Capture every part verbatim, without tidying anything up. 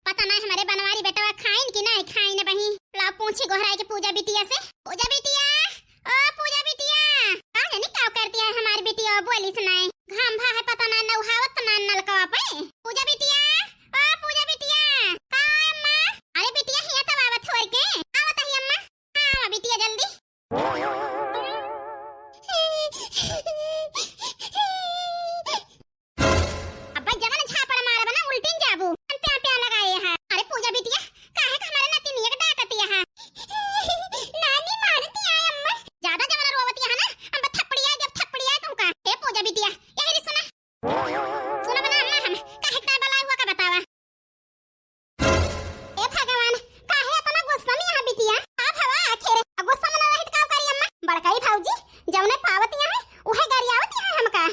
पता नाहीं हमरे बनवारी बेटवा खाइन कि नाहीं खाइन बही। लाओ पूछी गोहराई के पूजा बिटिया से। पूजा बिटिया, ओ पूजा बिटिया, का जानी का करती है हमारी बिटिया, बोली सुनाई। घाम भा है पता ना नौहावत ना नलकवा पे। पूजा बिटिया, ओ पूजा बिटिया, का अम्मा? अरे बिटिया हिया तब आवत होर के, आवत ही अम्मा। हाँ, आवा बिटिया जल्दी। अब्बा जवन झापड़ मारब ना उल्टिन जाबू। प्या प्या लगाए हा। अरे पूजा बिटिया, काहे का हमारे नाती नियक डाकती हा? नानी मारती आय अम्मा। ज्यादा जवन रोवती हा ना, हम थप्पड़िया जब थप्पड़िया तुमका। ए पूजा बिटिया, यही रे सुना। सुना बना अम्मा हम, काहे का बलाई हुआ का बतावा? ए भगवान, काहे इतना गुस्सा में यहाँ बिटिया? का भवा आखिर? आ गुस्सा में ना रहित का करी अम्मा? बड़काई भौजी, जौने पावत यहाँ है, उहे गरियावत यहाँ हमका।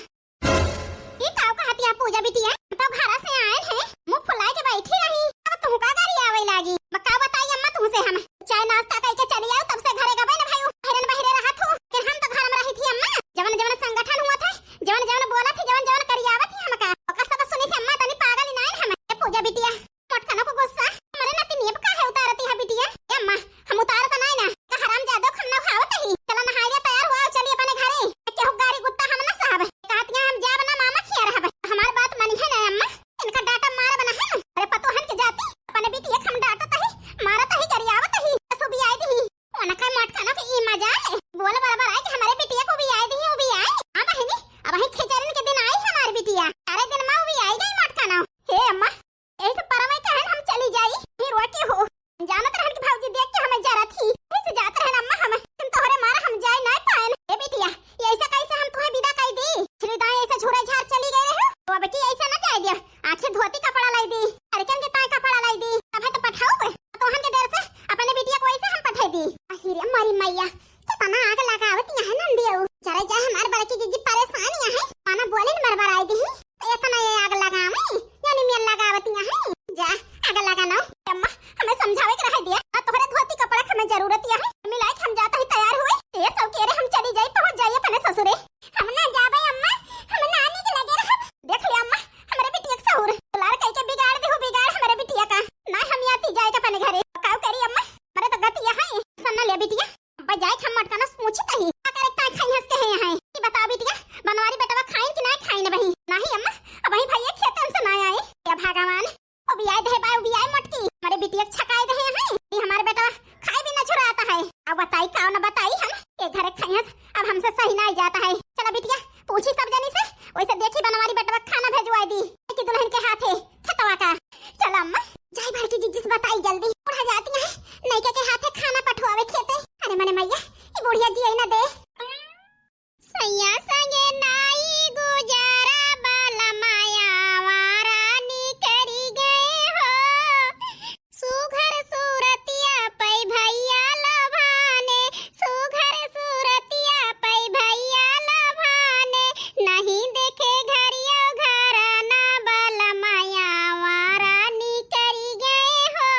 ई का कहत यहाँ पूजा बिटिया? तो घरा से आयल है, मुंह फुलाए के बैठी रही, अब तुमका गरियावे लागी। बका बताई अम्मा तुमसे हम, चाय नाश्ता करके चली आओ, तब से घरे गबे न भयू, बहिरन बहिरे रहत हो, फिर हम तो घर में रही थी अम्मा। जवन जवन संगठन हुआ था, जवन जवन बोला थी, जवन जवन करियावा थी हमका, ओकर सब सुनी थी अम्मा, तनी पागल ही नाइन हम। ए पूजा बिटिया, मोटकनो को गुस्सा हमरे नाती नियब काहे उतारती है बिटिया? ए अम्मा, हम उतारत नाई ना, का हराम जादो हम ना खावत ही। चला नहाई ले, तैयार हुआ, चली अपने घरे, केहू गारी गुत्ता हम ना सहब। कहत यहाँ हम जाब ना मामा खिया रहब, हमार बात मानी है ना अम्मा, इनका डांटा मारब ना हम। अरे पतोहन के जाती, अपने बिटिया के हम डांटत ही, मारत ही, गरियावत ही, बस उबियाई दी। उनका मोटकनो के ई मजाल, बोल बराबर आए कि हमारे बिटिया को उबियाई दी, उबियाई। हाँ बहिनी, अब ही खिचड़न के दिन आई हमारी बिटिया, अरे दिन में उबियाई गई मोटकनो। हे अम्मा, यही से परवे कहन हम चली जाई, फिर रोटी हो। जानत रहन कि भौजी देख के हमें जरा थी, यही से जात रहन अम्मा हम, तुम तोहरे मारा हम जाए ना पाएन। ए बिटिया, ये ऐसा कैसे हम तुम्हें विदा कर दी? छिली दाएं ऐसे झूरे झार चली गए रहे, तो अब की ऐसा ना जाए दिया। आखिर धोती कपड़ा लाई दी, अरे कन के ताए कपड़ा लाई दी, तब है तो पठाओ बे। तो हम के डर से अपने बिटिया को ऐसे हम पठा दी। अहिरे मारी मैया, कितना आग लगावत यहाँ नंदियो। जरा जा हमार बड़की जीजी परेशान यहाँ है, माना बोले न बरबर आई दी। इतना ये आग लगावे, यानी मेल लगावत यहाँ है। जा, आग लगा ना। अम्मा, हमें समझावे के रह दिया। आ तोहरे धोती कपड़ा के हमें जरूरत यहाँ है। मिलाई के हम जाता ही तैयार हुए। ये सब के रे हम चली जाई, पहुँच जाई अपने ससुरे। हम ना जाबे अम्मा, हम नानी के लगे रहब। देख ले अम्मा, हमरे बिटिया के सहूर। दुलार कह के बिगाड़ देहु बिगाड़ हमरे बिटिया का। ना हम याती जाए के अपने घरे। काऊ करी अम्मा, हमरे तो गति यहाँ है। सुन ना ले बिटिया, अब जाए के हम मटकना पूछी तही। का करे ताई खाई हंस के है यहाँ। ई बताओ बिटिया, बनवारी बेटवा खाइन कि ना खाइन बही? नहीं अम्मा, अब वही भैया खेतन से ना आए। या भगवान, उबियाए दे बा, उबियाए मोटकी, हमरे बिटिया के छकाए दे हैं। ई हमार बेटा खाए भी ना छुड़ाता है। अब बताई का ना बताई हम, ए घरे खइहस, अब हमसे सही ना जाता है। चला बिटिया, पूछी सब जनी से, वैसे देखी बनवारी बेटवा खाना भेजवाए दी कि दुल्हन के हाथे खेतवा का। चला अम्मा, जाई बड़की जीजी से बताई जल्दी, बुढ़ा जाती है, नैके के हाथे खाना पठवावे खेते। अरे मने मैया, ई बुढ़िया जी आई ना दे। सैया संगे नाई गुजारा, बाला माया वारा निकरी गए हो। सुघर सूरतिया पै भैया लभाने, सुघर सूरतिया पै भैया लभाने, नहीं देखे घरियो घराना, बाला माया वारा निकरी गए हो।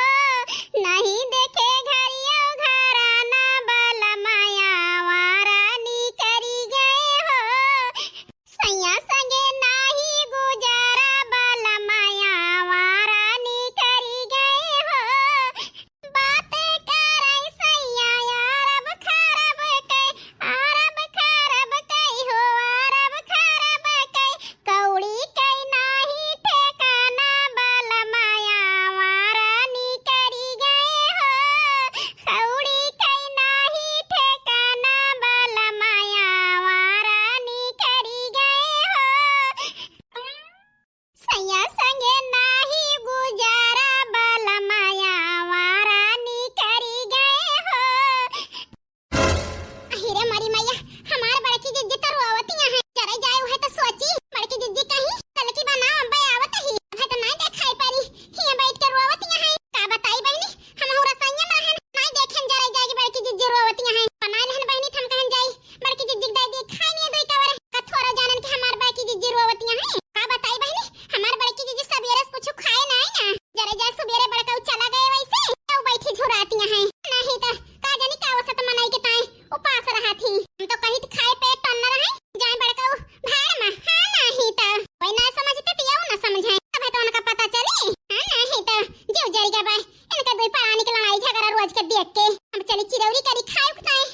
जरिगा बा, इनका दुई परानी के लड़ाई झगड़ा रोज के देख के। हम चली चिरौरी करी खाए उखताए।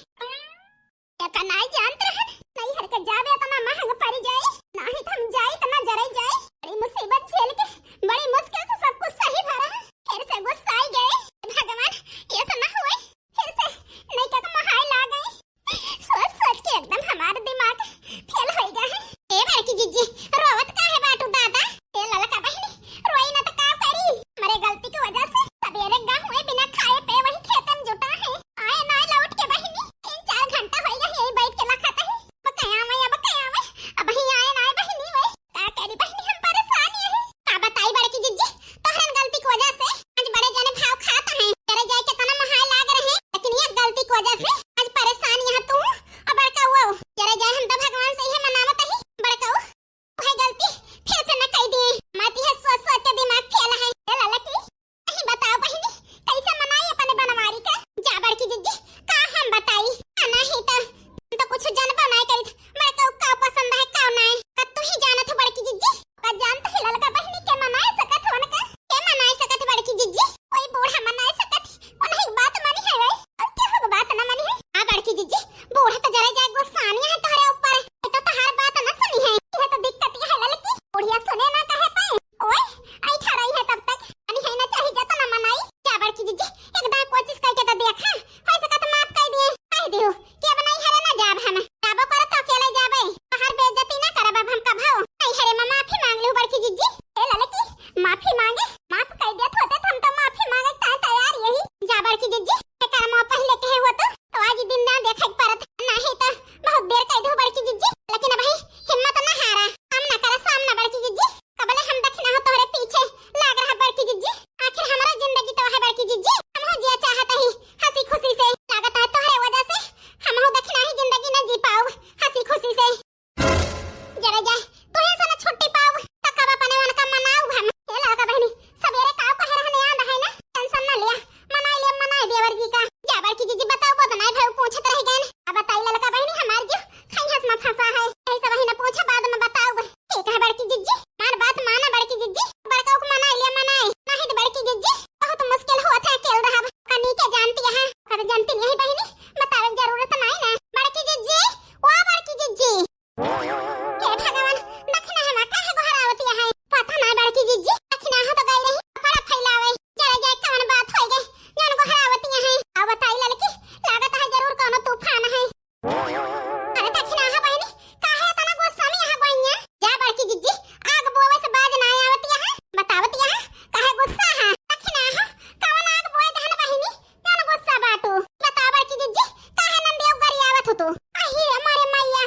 एतना नाई जानत रहन, नैहर के जाबे एतना महंग परि जाई, नाही त हम जाई त ना जराई जाई। बड़ी मुसीबत झेल के, बड़ी मुश्किल से सब कुछ सही भरा है, फिर से गुस्साई गए। भगवान, ये सब ना हुए, फिर से नैका के महाई लाग गई। सोच सोच के एकदम हमार दिमाग फेल होई गया है। ए बड़की जिज्जी, रोवत काहे बाटू दादा? ए ललका बहिनी, रोई ना त का करी? हमरे गलती की वजह से सबेरे गहुए बिना खाए पे वही खेते में जुटा है। आए ना लौट के बहिनी, तीन चार घंटा होई गया यही बैठ के लखत है। अब कया आवे, अब कया आवे, अब ही आए ना बहिनी वे। का करी बहिनी, हम परेशान ही। का बताई बड़की जिज्जी, तोहरन गलती की वजह से आज बड़े जने भाव खात हैं। जरे जाए के तना महाय लाग रहे, लेकिन ये गलती की वजह से आज परेशान यहाँ तू और बड़का वो। जरे जाए हम तो भगवान से ये मनावत ही, बड़का वो वह गलती फिर से न कह दिए। मत यह सोच सोच के दिमाग फेल है। ए ललकी, नहीं बताओ बहिनी, कैसे मनाई अपने बनवारी का? जा बड़की जिज्जी, का हम बताई? आ, नहीं तो, हम तो कुछ जनबो नहीं करी। बड़का का पसंद है, का नहीं, का तू ही जानत हो बड़की जिज्जी? का जानत है ललका बहिनी के मनाए सकत हो उनका? के मनाए सकत बड़की जिज्जी? कोई बूढ़ा मनाए सकत, उन्हीं बात मानी है भाई, और केहू के बात ना मानी है। हाँ बड़की जिज्जी, बूढ़ा तो जरा जाए गुस्सानी है तोहरे ऊपर, ये तो तोहार बात ना सुनी है। यह तो दिक्कत ये है ललकी, बुढ़िया सुने ना कहे पाए। ओए, आई ठहराई है तब तक, अनी है ना चाही जा तो ना मनाई। जा बड़की जिज्जी, एक दांव कोशिश करके तो देखा, हो सकत माफ कर दिए। कह दियो कि अब नहीं हरे ना जाब हम, जाबो करे तो अकेले जाबे, बाहर बेइज्जती ना करब अब हम कभो। नहीं हरे में माफी मांग लियो बड़की जिज्जी। ए ललकी, माफी मांगे, माफ कर देत होते तो हम तो माफी मांगे ताए तैयार यही। जा बड़की जिज्जी, ए कर्मा पहले कहे हो तो, तो आज दिन ना देखे के परत, नहीं तो बहुत देर कह दो बड़की जिज्जी, लेकिन अब ही हिम्मत ना हारा, सामना करा सामना बड़की जिज्जी। कबले हम दखिना हो तोहरे पीछे लाग रहा बड़की जिज्जी, आखिर हमारा जिंदगी तो है बड़की जिज्जी, हम हो जिया चाहत ही हंसी खुशी से, लागत है तोहरे वजह से हम हो दखिना ही जिंदगी न जी पाओ हंसी खुशी से। जरा जा, तू ऐसा ना छुट्टी पाओ, तब कब अपने मन का मनाओ हम। ए लड़का बहनी, सवेरे काव कहे रहने याद है ना, टेंशन ना लिया, मनाई लिया, मनाई देवर जी का। जा बड़की जिज्जी बताओ, बहुत नहीं भाई पूछत रह गए। अब बताई ललका बहनी, हमार जो खैहस में फंसा है, यही सब ही ना पूछा, बाद में बताओ। ठीक है बड़की जिज्जी, मान बात माना बड़की जिज्जी, बड़का को मनाई लिया मनाई, नहीं तो बड़की जिज्जी बहुत मुश्किल होत है अकेल रहब। कनी के जानती है, अरे जानती नहीं बहिनी, बतावे के जरूरत नहीं ना। बड़की जिज्जी, ओ बड़की जिज्जी। हे भगवान, दखिना हमा काहे गोहरावती है? पता ना बड़की जिज्जी, दखिना हो तो गई रही, कपड़ा फैलावे, जरा जाए कवन बात होई गई, जौन गोहरावती है। अब बताई ललकी, लागत है जरूर कोनो तूफान है। अरे दखिनाहा बहिनी, काहे इतना गुस्सा में यहाँ बहिनिया? जा बड़की जिज्जी, आग बोवे से बाज ना आवत यहाँ, बतावत यहाँ, काहे गुस्सा है? दखिनाहा, कवन आग बोए दहन बहिनी, कवन गुस्सा बाटू? बता बड़की जिज्जी, काहे नंदियो गरियावत हो तू? अही रे मोरे मैया,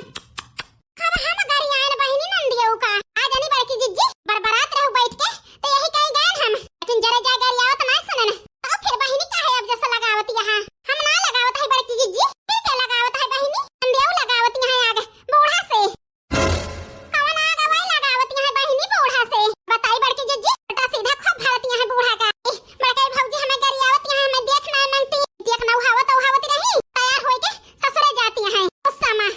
कब हम गरियान बहिनी नंदियो का? आ जानी बड़की जिज्जी, बरबरात रहू बैठ के, तो यही कहीं गए हम, लेकिन जरे जा गरियावत ना सुनन। तो फिर बहिनी काहे अब जैसे लगावत यहाँ? हम ना लगावत है बड़की जिज्जी, फिर के लगावत है बहिनी? नंदियो लगावत यहाँ आग बूढ़ा से। कवन आग वही लगावत यहाँ बहिनी बूढ़ा से? बताई बड़की जिज्जी, उल्टा सीधा खूब भरत यहाँ बूढ़ा का। ए, बड़काई भौजी हमें गरियावत यहाँ हमें देख ना मांगती, देख ना उहावत उहावत रही, तैयार होई के ससुरे जाती हैं। गुस्सा में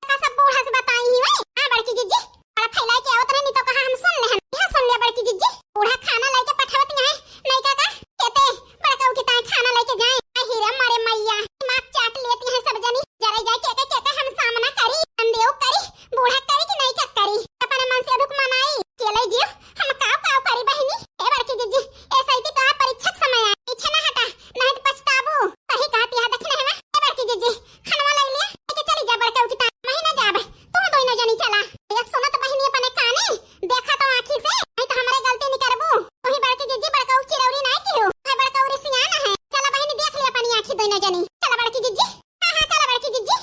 का सब बूढ़ा से बताई ही वही। हाँ बड़की जिज्जी, बड़ा फैलाई के आवत रहनी तो कहा हम सुन लेहन। यह सुन लिया बड़की जिज्जी, बूढ़ा खाना लेके पठावत यहाँ, नहीं का का? कहते बड़काऊ की ताई खाना लेके जाए। अही रे मारे मैया, दिमाग चाट लेती हैं सब जनी। जरा जाए के के के हम सामना करी, हम देव करी, बूढ़ा करी कि नहीं का करी? अपने मन से दुख मनाई। के ले जियो, हम काव काव करी बहिनी। ए बड़की जिज्जी, ए सही की तोहार परीक्षा के समय आए, पीछे ना हटा, नहीं तो पछताबू। सही कहती है दखिना है। ए बड़की जिज्जी, खनवा ले लिया, लेके चली जा बड़काऊ की ताई। मैं ही ना जाब, तू दोनों जनी चला। ये सुनत बहिनी अपने काने, देखा तो आँखी से, नहीं तो हमारे गलती नहीं करबू। वही बड़की जिज्जी बड़काऊ चिरौरी नहीं की हो, है बड़काऊ रिसियान है। चला बहिनी देख लिया अपनी आँखी दोनों जनी। चला बड़की जिज्जी, हाँ, हाँ, चला बड़की जिज्जी।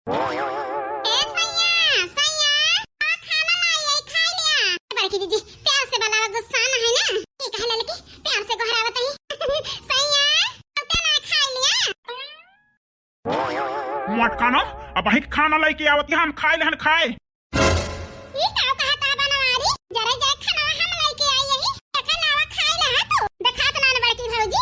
ए सैया, सैया, आ खाना लाई, आई खाई लिया। बड़की जिज्जी, प्यार से बुलावा, गुस्सा ना है ना? ये कहे ललकी, प्यार से गोहरावत ही। सैया, आते ना खाई लिया। मटकाना, अब वहीं खाना लेके आवत ही, हम खाए लेहन खाए। ई का कहता बनवारी? जरे जाए खाना हम लेके आई यही। एकर अलावा खाए ले हा तू? देखात ना न बड़की भौजी।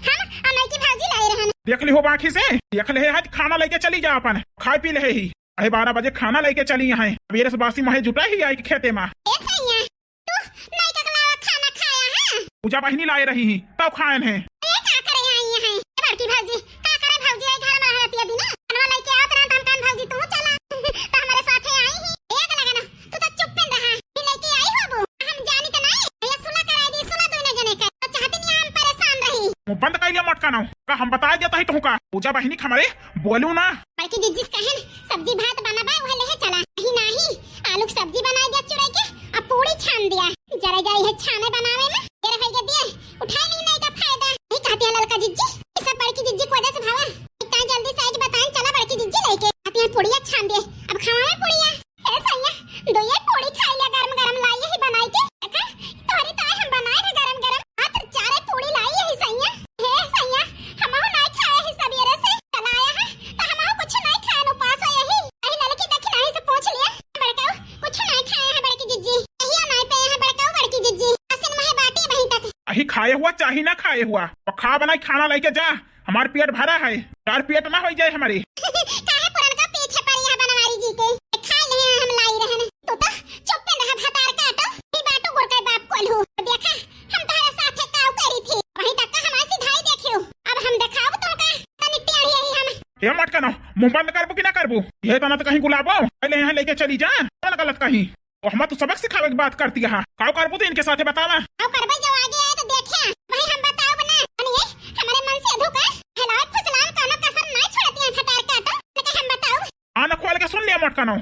हम अनई की भौजी लाई रहन। देख ली हो बाकी से? देख ले है, खाना लेके चली जा अपन। खाए पी ले ही। अरे बारह बजे खाना लेके चली यहाँ। अब ये रस बासी महे जुटा ही आई खेते में। ए सैया, तू नहीं का अलावा खाना खाया है? पूजा बहिनी लाए रही ही, तब खाएन है। ए, का करे आई हैं? ए, बड़की भौजी, का करे भौजी, आई घर में रहती है दिन? खानवा लेके आवत रहा, हम कहन भौजी, तू चला। तो हमारे साथे आई ही। एक लगा ना, तू तो चुप्पे रहा। ई लेके आई हो बू। हम जानी तो नहीं। ये सुला कराई दी, सुला दोनों जने के। तो चाहती नहीं हम परेशान रही। मुंह बंद कर लिया मटका ना। का हम बताए देता ही तुहका। पूजा बहिनी के हमरे बोलू ना। बड़की जिज्जी से कहन, सब्जी भात बनाबा, वह लेहे चला। नहीं, नहीं, आलू के सब्जी बनाई दिया चुरई के, अब पूड़ी छान दिया। जरा जाई है छाने बनावे में, देर होई के दिए, उठाई ली नहीं का फायदा। नहीं कहती है ललका जिज्जी, ये सब बड़की जिज्जी की वजह से भावा। इतना जल्दी से आई कि बताएं, चला बड़की जिज्जी लेके। कहती है पुड़िया छान दिए, अब खावा में पुड़िया। हे सैया, दो ये पूड़ी खाई लिया गरम गरम लाई ही बनाई के। देखा, तोहरी ताई हम बनाए रहे गरम गरम। हाँ, तो चारे पूड़ी लाई ही सैया। हे सैया, हमहू नाई खाए ही सबेरे से। चला आया है, तो हमहू कुछ नाई खाए, उपास है यही। अरे ललकी देखी नाही से पूछ लिया। बड़काऊ, कुछ नाई खाए हैं बड़की जिज्जी। यही नाई पे हैं बड़काऊ बड़की जिज्जी। असिन महे बाटी वहीं तक। अही खाए हुआ चाही ना खाए हुआ, और खा बनाई खाना लेके जा। हमार पेट भरा है, चार पेट ना हो जाए हमारे। काहे पुरनका पीछे पड़ी है बनवारी जी के? खाए ले हम लाई रहन। तू तो चुप्पे रह भतार काटो। ही बाटू गुड़ के बाप कोल्हू। देखा, हम तोहरे साथे काऊ करी थी। वहीं तक का हमारे सिधाई देखियो। अब हम देखाओ तुमका। तनी टेढ़ी यही हम। ये मटका ना, मुंह बंद करबू कि ना करबू? ये तना तो कहीं गुलाबो, पहले यहाँ लेके चली जा। कौन गलत कहीं? ओ, हमा तू सबक सिखावे की बात करती है। काऊ करबू तो इनके साथे बतावा। काऊ करबे जो आगे आए तो देखिया, वही हम बताओ बना। अने ये हमारे मन से अधू का हलावे फुसलावे कौनो कसर नहीं छोड़ती है भतार काटो। लेकिन हम बताओ। कान खोल के सुन लिया मटका ना।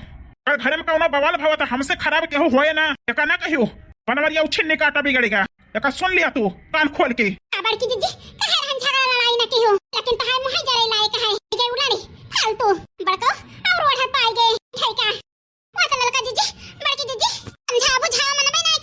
अगर घर में कौनो बवाल भवा तो हमसे खराब केहू होए ना। एका ना कहियो, बनवरिया उछिन्नी काटा बिगड़ेगा। एका सुन लिया तू, कान खोल के। आ बड़की जिज्जी, कहे रहन झगड़ा लड़ाई ना किहो, लेकिन तहार मुँह जरे लायक है। ये उड़ानी, फालतू, बड़को, और ओढ़त पाई गए, ठीक है। वो तो ललका जिज्जी, बड़की जिज्जी, समझा बुझा मन में नहीं